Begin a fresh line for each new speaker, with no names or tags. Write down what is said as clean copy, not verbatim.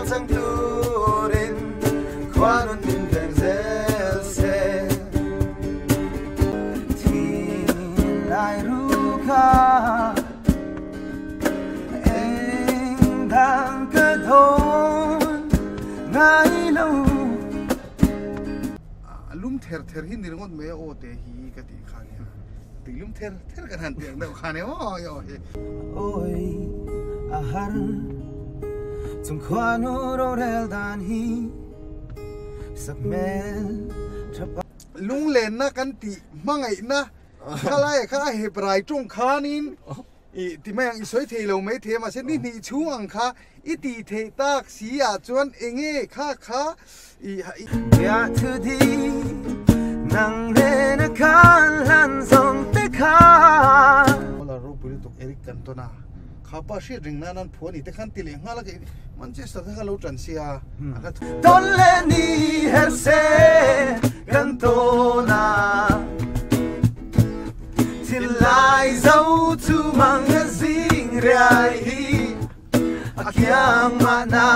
chang turin khuanun min veng zel se. Thinlai ru kha eng dang ka dawn ngai lo.
A lum ther ther hi ni ringawt mai a aw te hi ka tih kha nia tui lum ther ther kan han tih ang deuh kha nia aw aw hi.
Awi a har chung khuanu rorel dan hi sak hmel tha pa.
Lunglenna kan tih hmangaihna khalai kha a hep rai tawng khanin I ti mai ang, i sawi thei lo mai thei a, mahse ni hnih chhung ang kha i tih theih tak si ah chuan enge kha kha i i.
Bia thu di nang nen a khan hlan zawng te kha.
Awla ropui lutuk Eric Cantona kha pa hriat ring nan an phuah ni te khan ti leh nghal a kei Manchester te kha lo tan sia a hla thu.
Tawn leh ni her se kan tawn a. Thinlai zo chu mang a zing riai hi a kiang mahna.